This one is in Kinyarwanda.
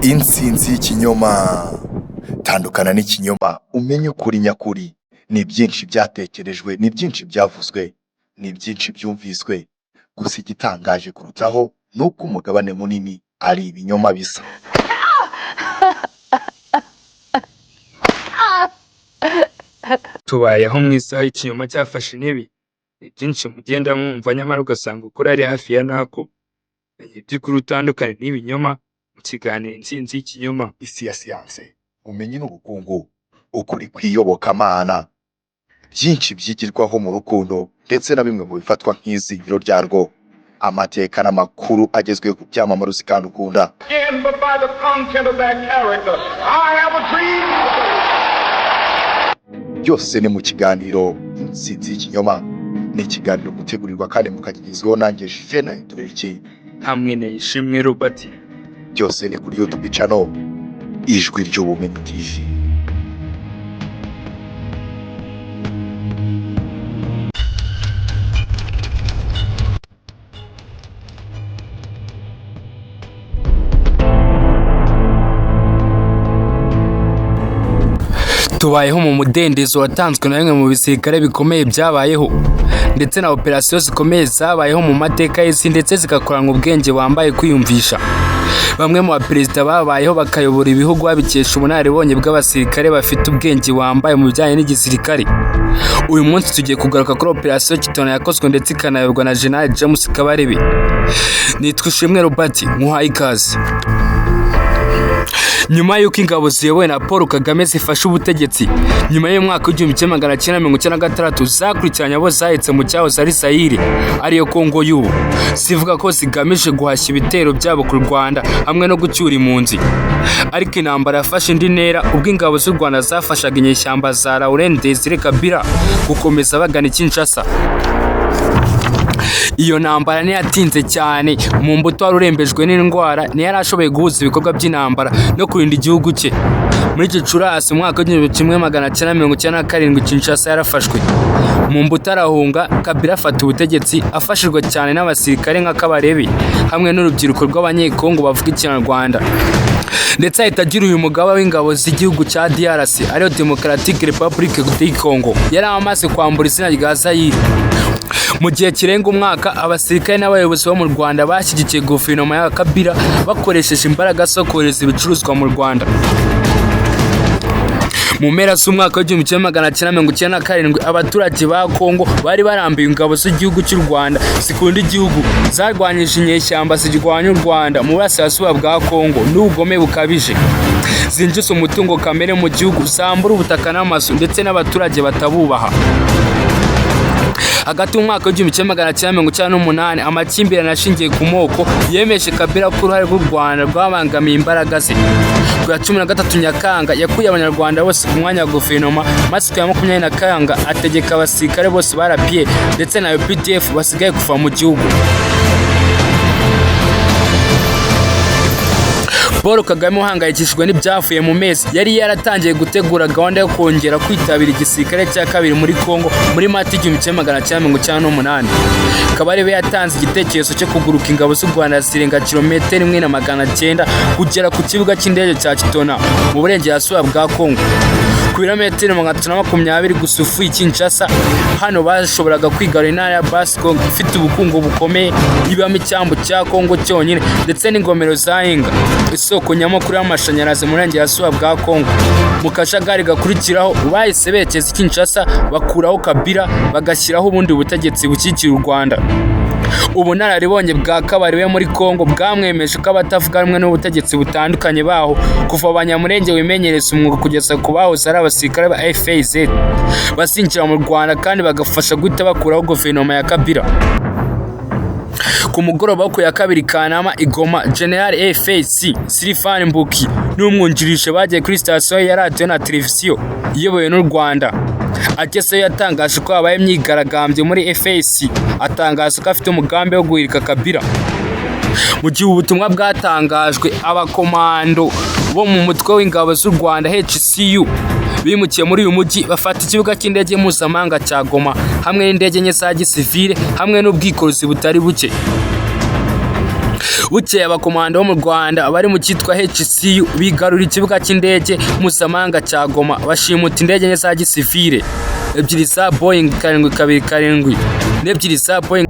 Intsinzi y'ikinyoma. Tandukana n'ikinyoma umenye ukuri nyakuri. Ni byinshi byatekerejwe, ni byinshi byavuzwe, ni byinshi byumviswe. Gusa igitangaje kurutaho ni uko umugabane munini ari ibinyoma bisa. Tubayeho mu isaha y'ikinyoma cyafashe intebe. Ni byinshi mugenda mwumva nyamara ugasanga ukuri ari hafi ya nako. Menya iby'ukuri utandukane n'ibinyoma mu kiganiro Intsinzi y'ikinyoma. Isi ya siyanse, ubumenyi n'ubukungu, ukuri kw'iyobokamana, byinshi byigirwaho mu rukundo ndetse na bimwe mu bifatwa nk'izingiro ryarwo, amateka n'amakuru agezweho ku byamamare uzi kandi ukunda. Again, but by the content of their character. I have a dream. Byose ni mu kiganiro Intsinzi y'ikinyoma. Ni ikiganiro gutegurirwa kandi mukakigezwaho nanjye Juvenal Turiki. Hamwe na Ishimwe Robert. Byose ni kuri YouTube channel Ijwi ry'Ubumenyi TV. Tubayeho mu mudendezo watanzwe na bimwe mu bisirikare bikomeye byabayeho ndetse na operasiyo zikomeye zabayeho mu mateka y'isi ndetse zigakoranwa ubwenge wambaye kwiyumvisha. Bamwe mu baperezida babayeho bakayobora ibihugu babikesha ubunararibonye bw'abasirikare bafite ubwenge wambaye mu bijyanye n'igisirikare. Uyu munsi tugiye kugaruka kuri operasiyo Kitona yakozwe ndetse ikanayoborwa na General James Kabarebe. Nitwa Ishimwe Robert, nkuhaye ikaze. Nyuma y'uko ingabo ziyobowe na Paul Kagame zifashe ubutegetsi nyuma y'umwaka w'1996 zakurikiranye abo zahetse mu cyahoze ari Zaire ariyo Kongo y'ubu, zivuga ko zigamije guhashya ibitero byabo ku Rwanda hamwe no gucyura impunzi. Ariko intambara yafashe indi ntera ubwo ingabo z'u Rwanda zafashaga inyeshyamba za Laurent Desire Kabila gukomeza bagana i Kinshasa. Iyo ntambara ntiyatinze cyane, mu mbuto wari urembejwe n'indwara ntiyari ashoboye guhuza ibikorwa by'intambara no kurinda igihugu cye. Muri Gicurasi mu mwaka w'1997 Kinshasa yarafashwe. Mu mbuto arahunga, Kabila afata ubutegetsi afashijwe cyane n'abasirikare nka Kabarebe hamwe n'urubyiruko rw'Abanyekongo bavuga Ikinyarwanda. Ndetse ahita agira uyu mugaba w'ingabo z'igihugu cya DRC ariyo Democratic Republic du Congo. Yari amaze kwambura izina rya Zaire. Mu gihe kirenga umwaka abasirikare n'abayobozi bo mu Rwanda bashyigikiye guverinoma ya Kabila bakoresheje imbaraga zo kohereza ibicuruzwa mu Rwanda. Mu mpera z'umwaka w'1997 abaturage ba Kongo bari barambiwe ingabo z'igihugu cy'u Rwanda zikunda igihugu zarwanyije inyeshyamba zirwanya u Rwanda mu burasirazuba bwa Kongo n'ubugome bukabije, zinjiza umutungo kamere mu gihugu, zambura ubutaka n'amazu ndetse n'abaturage batabubaha. Hagati y'umwaka w'1998 amakimbirane ashingiye ku moko yemeje Kabila ko uruhare rw'u Rwanda rwabangamiye imbaraga ze. Ku ya 13 Nyakanga yakuye Abanyarwanda bose ku mwanya wa guverinoma, maze ku ya 20 Nyakanga ategeka abasirikare bose ba RPA ndetse na UPDF basigaye kuva mu gihugu. Paul Kagame uhangayikishijwe n'ibyavuye mu mezi yari yaratangiye gutegura gahunda yo kongera kwitabira igisirikare cya kabiri muri Kongo muri Mata 1998. Kabarebe yatanze igitekerezo cyo kuguruka ingabo z'u Rwanda zirenga kilometero 1,900 kugera ku kibuga cy'indege cya Kitona mu burengerazuba bwa Kongo, ku birometero 320 gusa uvuye i Kinshasa. Hano bashoboraga kwigarurira intara ya Bas-Congo ifite ubukungu bukomeye, ibamo icyambu cya Kongo cyonyine ndetse n'ingomero za Inga, isoko nyamukuru y'amashanyarazi mu burengerazuba bwa Kongo. Mu kajagari gakurikiraho bahise berekeza i Kinshasa bakuraho Kabila bagashyiraho ubundi butegetsi bukikiye u Rwanda. Ubunararibonye bwa Kabarebe muri Kongo bwamwemeje ko abatavuga rumwe n'ubutegetsi butandukanye baho, kuva Abanyamulenge bimenyereza umwuga kugeza ku bahoze ari abasirikare ba FAZ, bazinjira mu Rwanda kandi bagafasha guhita bakuraho guverinoma ya Kabila. Ku mugoroba wo ku ya 2 Kanama i Goma, General FAC Sylvain Mbuki n'umwungirije bagiye kuri sitasiyo ya radiyo na televiziyo iyobowe n'u Rwanda. Agezeyo yatangaje ko habaye imyigaragambyo muri FAC, atangaza ko afite umugambi wo guhirika Kabila. Mu gihe ubutumwa bwatangajwe, abakomando bo mu mutwe w'ingabo z'u Rwanda HCU bimukiye muri uyu mujyi bafata ikibuga cy'indege mpuzamahanga cya Goma hamwe n'indege enye za gisivile hamwe n'ubwikorezi butari buke. Bukeye, abakomando bo mu Rwanda bari mu cyitwa HCU bigarura ikibuga cy'indege mpuzamahanga cya Goma, bashimuta indege enye za gisivile, ebyiri za Boeing 727 n'ebyiri za Boeing.